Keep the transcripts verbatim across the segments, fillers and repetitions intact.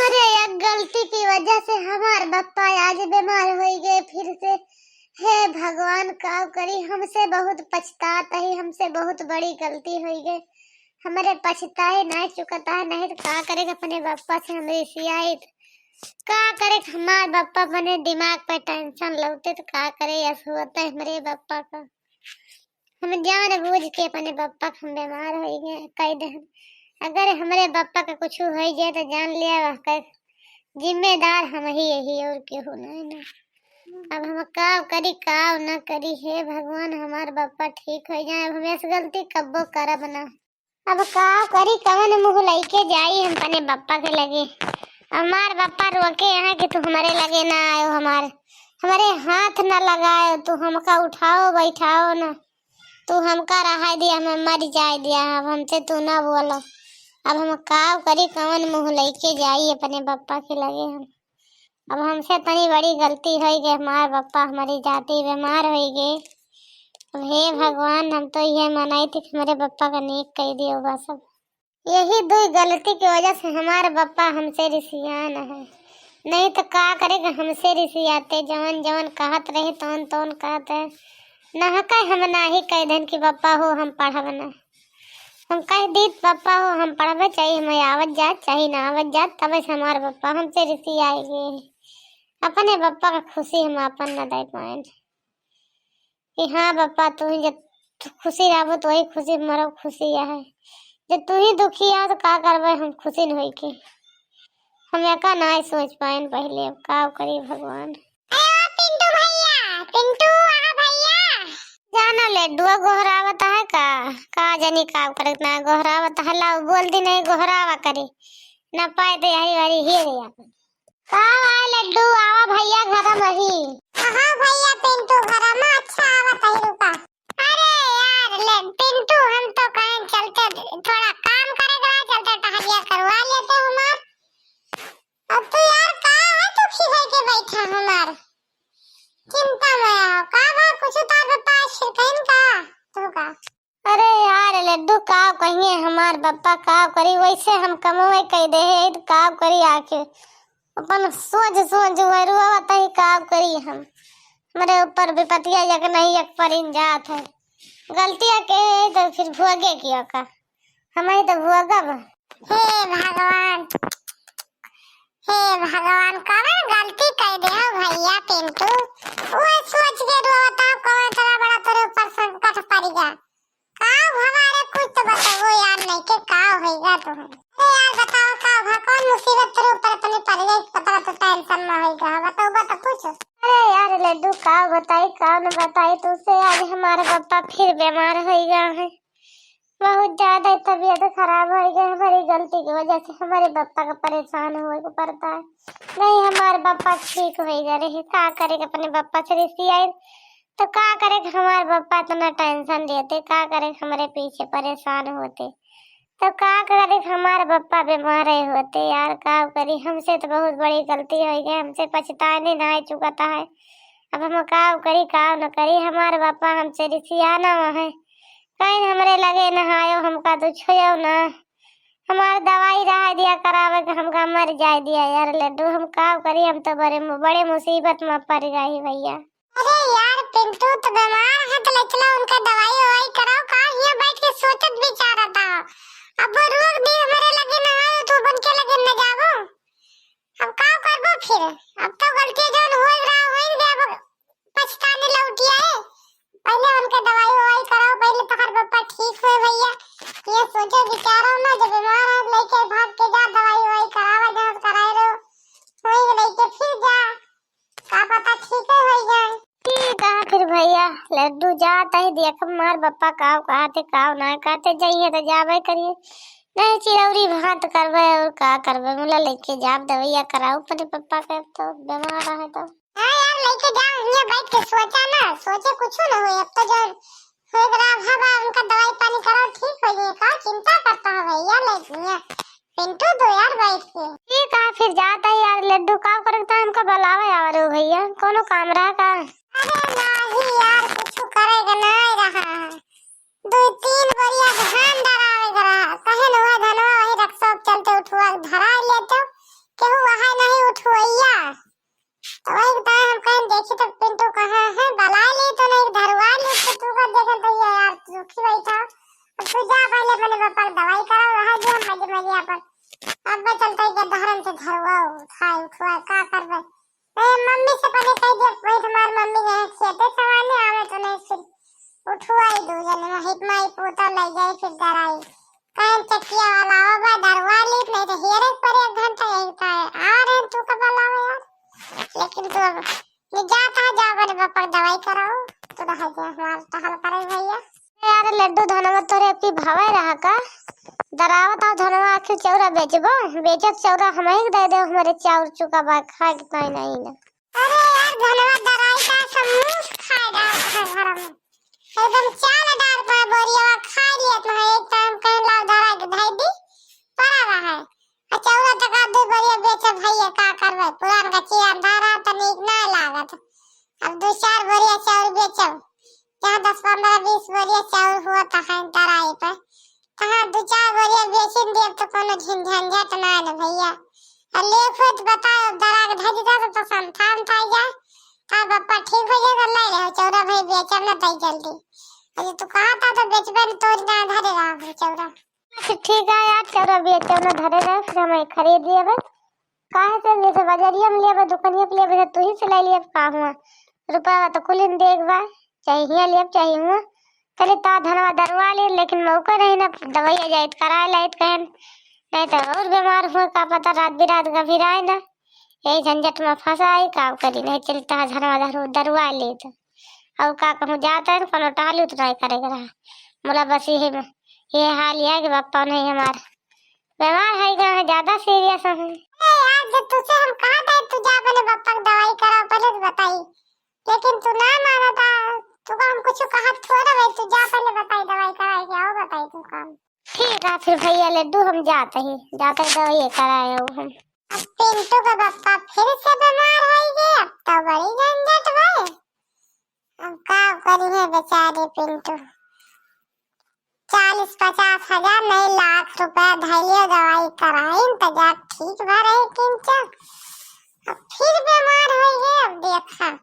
अरे, एक गलती की वजह से हमार बप्पा आज बीमार होइ गए फिर से। हे भगवान, का करी, हमसे बहुत पछतात है, हमसे बहुत बड़ी गलती होइ गए। हमरे पछताए नहीं चुकता है, नहीं तो का करे अपने बप्पा से हम रिसियाइत। का करे हमार बप्पा अपने दिमाग पे tension लौटे तो का करे, यस होता है हमरे बप्पा का। हम जान बूझ के अपने बप्पा के हम बीमार होइ गए, कह दे हम। अगर हमरे बप्पा का कुछ होइ जाए तो जान लिया वह कर जिम्मेदार हम ही यही और केहू नहीं ना। अब हम का करी, का ना करी, हे भगवान, हमार बप्पा ठीक होइ जाए, अब हम ऐसी गलती कब्बो करब ना। अब का करी, कवन मुँह लइके जाई हम अपने बप्पा के लगे? हमार बप्पा रोके हैं कि तू हमरे लगे ना आयो, हमार, हमरे हाथ ना लगायो, तू हमका उठाओ बैठाओ ना, तू हमका रहाई दिया, हमें मर जाए दिया, अब हमसे तू ना बोलो। अब हम का करी, कवन मुँह लइके जाई अपने बप्पा के लगे हम? अब हमसे तनी बड़ी गलती होइ गई, हमार बप्पा हमरी जाती बीमार होइ गए। अब हे भगवान, हम तो ये मनाई थी कि हमरे बप्पा का नीक कह दियो बस। अब यही दो गलती की वजह से हमार बप्पा हमसे रिसियान है, नहीं तो का करे कि हमसे रिसियाते, जवन जवन कहत रही तवन तवन कहत है। ना कह हम नाही कह देन कि बप्पा हो हम पढ़ब ना। हम कह दीत बप्पा हो हम पढ़बे, चाहे हम आवत जात चाहे ना आवत जात, तबे से हमार बप्पा हमसे रिसियाए गए। अपने बप्पा का खुशी हम आपन न दे पाएन कि हाँ बप्पा, तू ही जब खुशी रहबो तो वही खुशी मरो खुशी है। जब तू ही दुखी आ तो का करबे हम खुशी न होई के। हम एका ना सोच पाएन पहले, अब का करी भगवान। अरे ओ पिंटू भैया, पिंटू आ भैया। जाना लड्डुआ गोहरावत है का? का जानी का करत ना गोहरावत है, लाओ बोल दी नहीं गोहरावा करी। ना पाए दे हरी हरी हे रे अपन। का आए लड्डू, आवा भैया घर में ही। हाँ भैया पिंटू घर में, अच्छा आवा तही रुका। अरे यार ले पिंटू, हम तो कहें चलते थोड़ा काम करे के रहा, चलते टहलिया करवा लेते हमार। अब तू यार का है तू खिहे के बैठा हमार? चिंता में आओ। का बा, कुछ तार बप्पा आशीष कहिन का? तू का? अरे यार लड्डू, का कहिए हमार बप्पा, का करी, वैसे हम कमवे कह दे है, तो का करी आखिर? अपन सोच सोच हुए रुआ बताई, का करी हम? हमरे ऊपर विपतिया एक नहीं एक परिन जात है। गलतिया के है तो फिर भोगे की का? हम ही तो भोगब। हे भगवान, हे भगवान, कवन गलती कह दे हो भैया पिंटू? वो सोच के रो बताओ, कवन इतना बड़ा तोरे ऊपर संकट पड़ गया? का भवा रे, कुछ तो बताओ यार, नहीं के का होइगा तुम? अरे यार बताओ का भा, कौन मुसीबत तोरे ऊपर अपने पड़ गई, पता तो tension में होइगा, बताओ बता कुछ। अरे यार लड्डू, का बताई का न बताई तुझसे, आज हमारा पप्पा फिर बीमार होइगा है। बहुत ज्यादा तबीयत खराब होइ गई, हमारी गलती की वजह से हमारे बप्पा का परेशान होए को पड़ता है। नहीं, हमारे बप्पा ठीक होइ जा रहे, का करे अपने बप्पा से रिसियाए, तो का करे हमारे बप्पा इतना tension लेते, का करे हमारे पीछे परेशान होते, तो का करे हमारे बप्पा बीमार होते। यार का करी, हमसे तो बहुत बड़ी गलती होइ गई, हमसे पछताने ना चुकता है। अब हम का करी, का न करी, हमारे बप्पा हमसे रिसियाना है। कहीं हमरे लगे न आयो, हमका तो छुयो ना। हमार दवाई रहा दिया करावे के, हमका मर जाए दिया यार लड्डू, हम का करी, हम तो बड़े मु-, बड़े मुसीबत में पड़ गई भैया। अरे यार पिंटू तो बीमार है, तो ले चलो उनका दवाई ववाई कराओ, का हियाँ बैठ के सोचत विचारत हो? अब वो रोक दी हमरे लगे न आयो, तो उनके लगे न जाबो। अब का करबो फिर? अब तो गलती जौन होई रहा, होई गया, अब पछताने लौटी आए। पहले उनके दवाई ववाई कराओ, पहले तोहर बप्पा ठीक होए भैया। ये सोचो विचारो ना, जब बीमार है, लेके भाग के जा, दवाई ववाई करावा, जहाँ से कराए रहो, वहीं लेके फिर जा, का पता ठीक होई जाए। ठीक है फिर भैया, लड्डू जात ही देख मार बप्पा काव कहते, काव ना कहते, जाइए तो जाबे करिए, नहीं चिरौरी भात करबे और का करबे, मुला लेके जाब दवाइया कराओ अपने पप्पा के, अब तो बीमार है तो। हाँ यार, लेके जाओ, हियाँ बैठ के सोचा ना, सोचे कुछ ना होई। अब तो जो होए रहा हवा, उनका दवाई पानी कराओ, ठीक हो जाए। का चिंता करता है भैया, ले हियाँ पिंटू दो यार बैठ के। ठीक है, फिर जाता है यार लड्डू, का करता है, हमका बुलावे आवा रे भैया, कोनो काम रहा का? अरे नाही यार, कुछ करे के नहीं रहा है। दो तीन बोरिया धान डरावे के रहा, कहे न हुआ धनवा वही रक्सों के चलते उठवा के धरा लेते, केहू चलते के धरम से धरुआ उठाए, उठवाए, का करबे? ए, मम्मी से पहले कह दिया, वही तुम्हार मम्मी है, खेते सवाने आवे तो नहीं, फिर उठवाई दो जने, वही माई पोता ले जाए, फिर दराई। कहें चकिया वाला आओ बा, दरवा ली, नहीं तो हेरे पर एक घंटा यही पाए। आ रहे हैं, तू कब लावे यार? लेकिन तू अब ये जाता है, जा बड़े बापा दवाई कराओ, तू रह जा, हमार टहल करे भैया। यार लड्डू, धनवा तोरे अबकी भावे रहा का? दरावत आओ धनवा, आखिर चौरा बेचबो, बेचक चौरा हमही के दे दे, हमारे चाउर चुका बा, खाए के ताई नहीं ना। अरे यार, धनवा दराई का समूह खाए डाल है घर में, एकदम चाल डाल पर बोरिया खाए लियत है, एक टाइम कहीं लाओ धरा के धई दी, पड़ा रहा है। आ चौरा तक दू बोरिया बेचे भैया, का करबे, पुरान का चीज अंधारा तो नीक ना लागत। अब दू चार बोरिया चाउर बेचब, जहाँ दस पन्द्रह बीस बोरिया चाउर हुआ तो है दराई पे, तहाँ दू चार बोरिया बेचिन देब तो कोनो झंझंझट ना है न भैया। आ लेख होत बताओ, दरा के धर दीदा तो संथान था जा, तब बप्पा ठीक हो जाए तो ले रहे चौरा भाई बेचब ना तई जल्दी। अरे तू कहा था तो बेचबे न, तोड़ ना धरे रहा हम चौरा। अच्छा ठीक है यार, चौरा बेचब ना धरे रहे, फिर हम खरीद लेबे। काहे से जैसे बजरिया में लेबे, दुकनिया पे लेबे, तो तू ही से ले लेब का हुआ? रुपया तो कुलिन देख बा, चाहे हियाँ लेब, चाहे हुआ। चले ता धनवा दरवा ले, लेकिन मौका नहीं ना, दवाई जाइत कराए लाइत कहन, नहीं तो और बीमार हुए का पता, रात बिरात गभीर आए ना, यही झंझट में फंसा है, का करी, नहीं चले ता धनवा दरु-, दरवा ले तो। और का कहूँ जाता है, कोनो टाली उतना ही करेगा रहा। बोला बस यही में, ये हाल यह कि बापा नहीं हमारा। बीमार है, कहाँ ज्यादा सीरियस है। अरे यार, जब तुझसे हम कहा था, तू जा अपने पापा की दवाई करा, पहले तो बताई, लेकिन तू ना माना था। तू को हम कुछ कहा थोड़ा भाई, तू जा पहले बताई, दवाई कराई क्या हो, बताई तू काम। ठीक है फिर भैया लड्डू, हम जाते ही, जाते दवाई कराए आओ हम। अब पिंटू का पापा फिर से बीमार हो गए, अब तो बड़ी झंझट भाई। अब का करी है बेचारे पिंटू, चालीस पचास हजार नहीं, लाख रुपया धैलियो, दवाई कराइन त जा ठीक भा रहे किंचा। अब फिर बीमार हो गए, अब देखा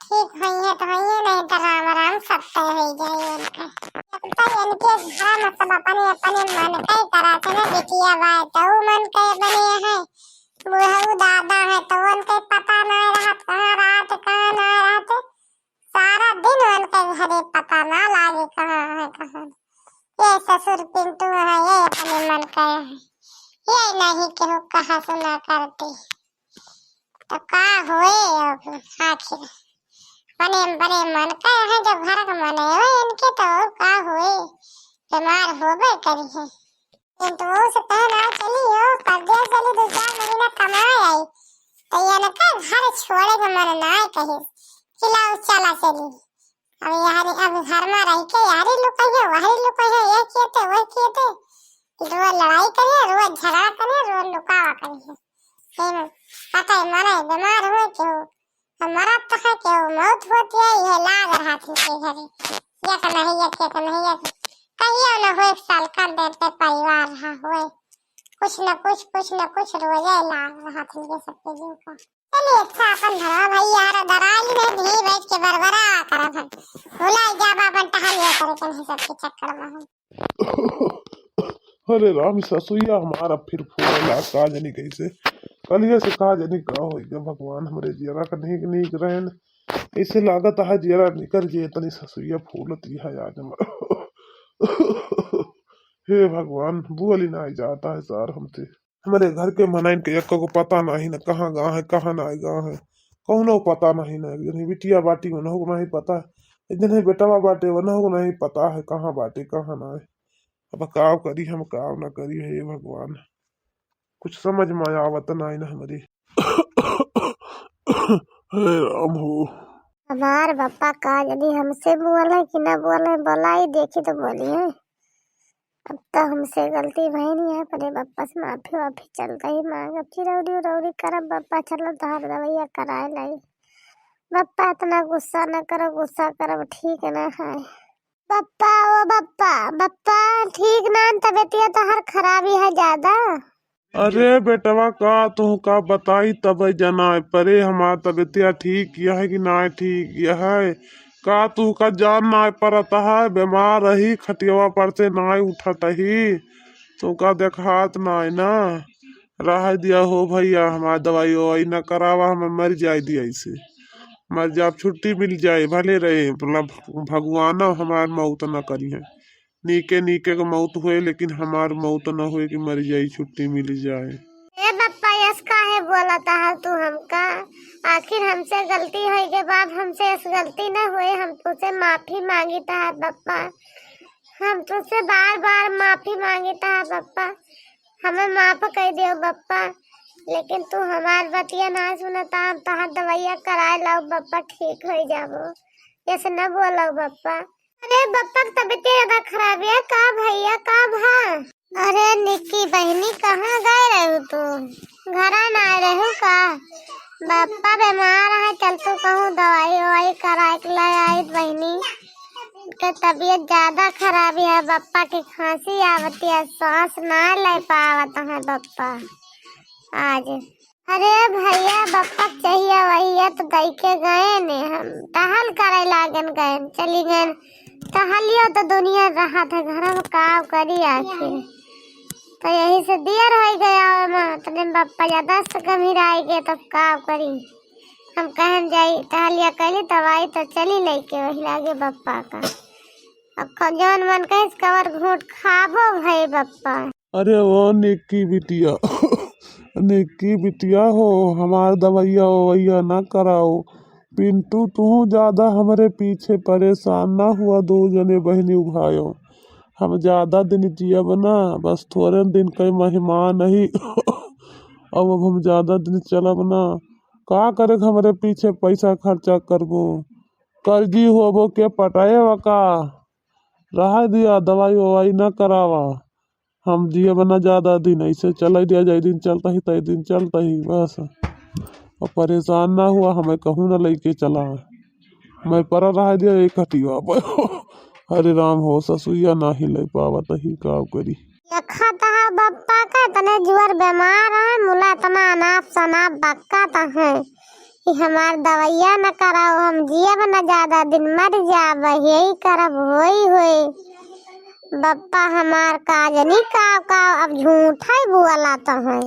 ठीक होइए तो होइए, नहीं तो राम राम सत्य हो जाए इनका। अब तो इनके घर में सब अपने अपने मन के करा थे ना, बिटिया बाय तो मन के बने हैं, बुढ़ऊ दादा है तो उनके पता ना रहत कहाँ रात कहाँ ना रहत, सारा दिन उनके घरे पता ना लागे कहाँ है कहाँ। ये ससुर पिंटू है, ये अपने मन के है, ये नहीं केहू कहा सुना करती। तो का होए अब आखिर? अपने बड़े मन के है, जो घर के मन है, वो इनके तो और का होए, बीमार होबे करी है। लेकिन तो वो से कहे ना चली हो, परदेस चली, दो चार महीना कमाए आई, तो ये ना का घर छोड़े के मन ना है कहीं, कि लाओ चला चली। अब यार, अब घर में रह के यारी लुकाइए, वही लुकाइए, ये किए थे, वही किए थे, रोज लड़ाई करिए, रोज झगड़ा करिए, रोज लुकावा करिए। फिर पता है, मरे बीमार हुए क्यों? हमारा तो है कि वो मौत होती है, ये लाग रहा थी के घरे। एक नहीं, एक, एक नहीं, एक। कहियो न हो, एक साल का देर पे परिवार रहा हुए। कुछ न कुछ, कुछ न कुछ रोजे लाग रहा थी के सबके जीव का। चलिए, अच्छा, अपन धरवा भाई यार, डराई नहीं, धीरे बैठ के बरबरा करब हम। भुलाई जाबा अपन टहलिया करे के नहीं सबके चक्कर में हम। अरे राम, ससुइया हमारा फिर फूला, का जानी कैसे। कलिया से का जानी का हो गया भगवान, हमरे जियरा का नीक नीक रहन। ऐसे लागत है जियरा निकर जे, इतनी ससुइया फूलत ही है आज हमारा। हे भगवान, बोली ना जाता है सार हमसे। हमरे घर के मनइन के एको को पता नहीं न कहाँ गा है, कहाँ ना गा है, कौनो पता नहीं न। एक जने बिटिया बाटी, उन्हों को नहीं पता है, एक जने बेटवा बाटे, उन्हों को नहीं पता है कहाँ बाटे, कहाँ ना है। अब का करी हम, का ना करी, हे भगवान, कुछ समझ में आवत नहीं न हमरी। हे राम हो। हमार बापा का जनी हमसे बोले कि ना बोले, बोलाई देखी तो बोली है। अब तो हमसे गलती भई नहीं है, अपने बापा से माफी वाफी चलते ही मांगब, चिरौरी उरौरी करब, बापा चलो तोहार दवाइया कराए लाई। बापा इतना गुस्सा न करो, गुस्सा करब ठीक न है। बापा, ओ बापा, बापा, ठीक ना तबियतिया तोहार खराबी है ज्यादा। अरे बेटवा, का तुहका बताई, तब जनाए परे हमार तबियतिया ठीक यह है कि नाय ठीक यह है। का तुहका जान नाय परत है, बीमार रही, खटियवा पर से नाय उठत ही, तुहका देखात नाय ना। रह दिया हो भैया, हमार दवाई ववाई न करावा, हमें मर जाए दिया ऐसे। मर जाब, छुट्टी मिल जाए, भले रहे, मतलब भगवान हमार मौत न करिहैं। नीके नीके के मौत होए, लेकिन हमार मौत न होए कि मर जाई, छुट्टी मिल जाए। ए बप्पा, यस काहे बोलत है तू हमका? आखिर हमसे गलती होई के बाद हमसे यस गलती न होए, हम तुझसे माफी मांगित है बप्पा, हम तुझसे बार बार माफी मांगित है बप्पा, हमें माफ कर दियो बप्पा। लेकिन तू हमार बतिया ना सुनता, हम तहार दवाइया कराए लाओ बप्पा, ठीक हो जाबो, यस न बोलो बप्पा। अरे बप्पा के तबीयत ज्यादा खराब है का भैया, का भा? अरे निक्की बहिनी, कहाँ गए रहू तू? घरा ना आए रहू का? बप्पा बीमार है, चल तू कहूँ दवाई ववाई कराए के ले आई बहिनी। के तबीयत ज्यादा खराब है, बप्पा के खांसी आवत है, सांस ना ले पावत है बप्पा आज। अरे भैया, बप्पा के चाहिए वही है तो दई के गए ने, हम टहल करे लागन गए, चली गए। टहलियो तो दुनिया रहत है घर में, का करी आखिर। तो यही से देर हो गया आवे में, तने बप्पा ज्यादा से गंभीर आए गए, तब का करी। हम कहन जाई टहलिया कैली, तब आई तो चली लेके वही लागे बप्पा का। अब ख-, जौन मन कहे कवर घूट खाबो भाई बप्पा। अरे ओ निक्की बिटिया, निक्की बिटिया हो, हमार दवैया ववैया ना कराओ। पिंटू, तू ज्यादा हमरे पीछे परेशान ना हुआ, दो जने बहिनी भाइयों। हम ज्यादा दिन जियब ना, बस थोड़े दिन के मेहमान ही। अब, अब हम ज्यादा दिन चलब ना। का करे हमरे पीछे पैसा खर्चा करबो? कर्जी होबो के पटाए का? रहा दिया, दवाई ववाई ना करावा। हम जियब ना ज्यादा दिन, ऐसे चले दिया, जाई दिन चलता ही, तई दिन चलता ही, बस। अब परेशान ना हुआ, हमें कहूँ ना लेके चला। मैं परा रहा दिया एक हटिया पर। हरे राम हो, ससुइया ना ही ले पावत ही, का करी। देखत है बप्पा का इतने जुअर बीमार है, मुला इतना अनाप शनाप बक्कत है कि हमार दवैया न कराओ, हम जियब न ज्यादा दिन, मर जाब, यही करब, होई होई। बप्पा हमार का जनी का, का अब झूठा ही बोलत है,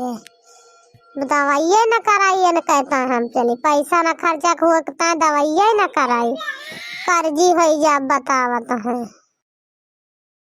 दवाइये न कराइए न कहता हम चली, पैसा न खर्चा हुआ कहता दवाइये न कराई, कर्जी होई जाब बतावत है।